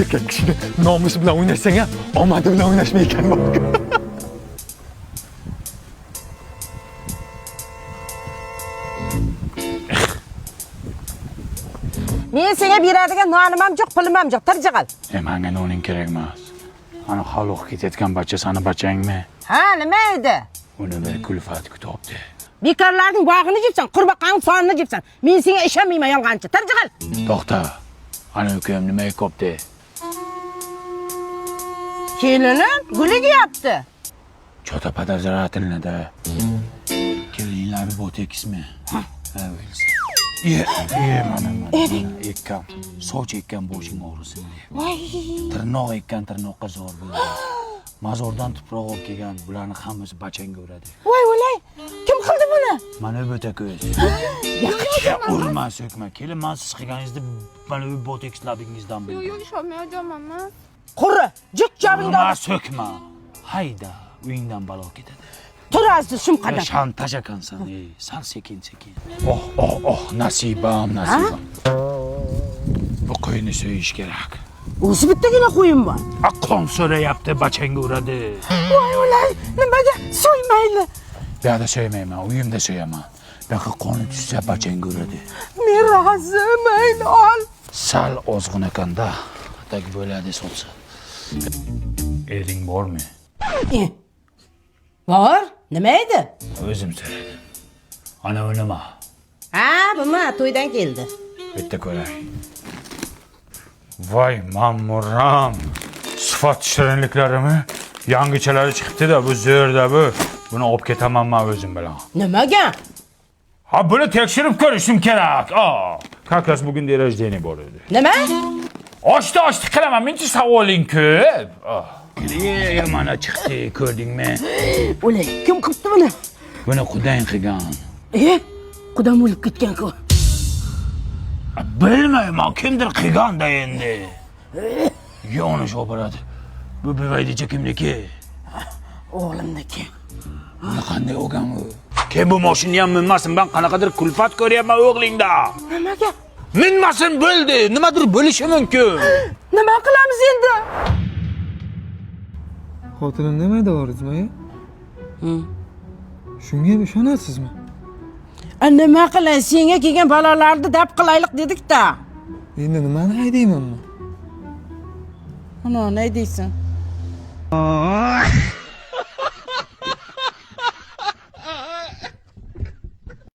Erkak kishini nomusi bilan o'ynashsang ham, omadi bilan o'ynashma ekan bor. Men senga beradigan nonim ham yo'q, pulim ham yo'q. Tir jig'il. E, menga noning kerak emas. Ana haloq ketayotgan bacha sani bachangmi? Ha, nima edi? Uni bir kulfat kutibdi. Bekorlarning bog'ini jebsan, qurbaqaning sonini jebsan. Men senga ishonmayman yolg'onchi. Tir jig'il. To'xta. Ana ukam nima ekopti? Kelinim gul egyapti. Чё-то подозрительно da. Kelinlar boteksmi? Ha, o'lsa. Ye, ye, mana mana. Ekkan, soch ekkan boshing og'risin deb. Voy. Tirnoq ekkan tirnoqqa zo'r bo'ldi. Mozordan tuproq olib kelgan, bularni hammasi bachangga uradi. Voy o'lay. Kim qildi buni? Mana bu ko'z. Urma, so'kma. Kelin, man siz qilganingizni mana bu boteks labingizdan Yo'q, bildim. yo'q, ishonmayapman emas. Quri, jiq jabingda. Urma, so'kma. Hayda, uyingdan balo ketadi. Tur aziz shum qadam. Shantaj ekansan, ey. Sal sekin sekin. Oh, oh, oh, nasibam, nasibam. Bu qo'yni so'yish kerak. O'zi bittagina qo'yim bor. A, qon so'rayapti, bachangga uradi. Voy o'lay, nimaga so'ymayli? Bu yoqda so'ymayman, uyimda so'yaman. Bu yoqqa qoni tushsa bachangga uradi. Men rozi, mayli ol. Sal ozg'in ekanda, tak bo'ladi sotsa. Ering bormi? E, bor, nima edi? O'zim so'radim. Ana u nima? Ha, bumi to'ydan keldi. Bitta ko'ray. Voy mamuram. Sifat shirinliklarimi? Yangichalari chiqibdi-da, bu zo'rda bu. Buni olib ketaman men o'zim bilan. Nimaga? Ha, buni tekshirib ko'rishim kerak. A, как раз bugun день рождения bor edi. Nima? Ochdi, ochdi qilaman. Mencha savoling ko'p. Ah. E, mana chiqdi, ko'rdingmi? O'lay, kim qilibdi buni? Buni qudang qilgan. E, qudam o'lib ketgan-ku. Bilmayman, kimdir qilgan-da endi. Yonish operadi. Bu buvaydicha kimniki? O'g'limniki. Buni qanday olgan u? Kim bu mashinani ham minmasin, ben qanaqadir kulfat ko'ryapman o'g'lingda. Nimaga? Minmasin bo'ldi, nimadir bo'lishi mumkin. Nima qilamiz endi? Xotinim nima deyapsizmi, aya? Shunga ham ishonasizmi? A, nima qilay, senga kelgan balolarni daf qilaylik dedik-da. Endi nimani haydaymanmi? Ana, ne deysan?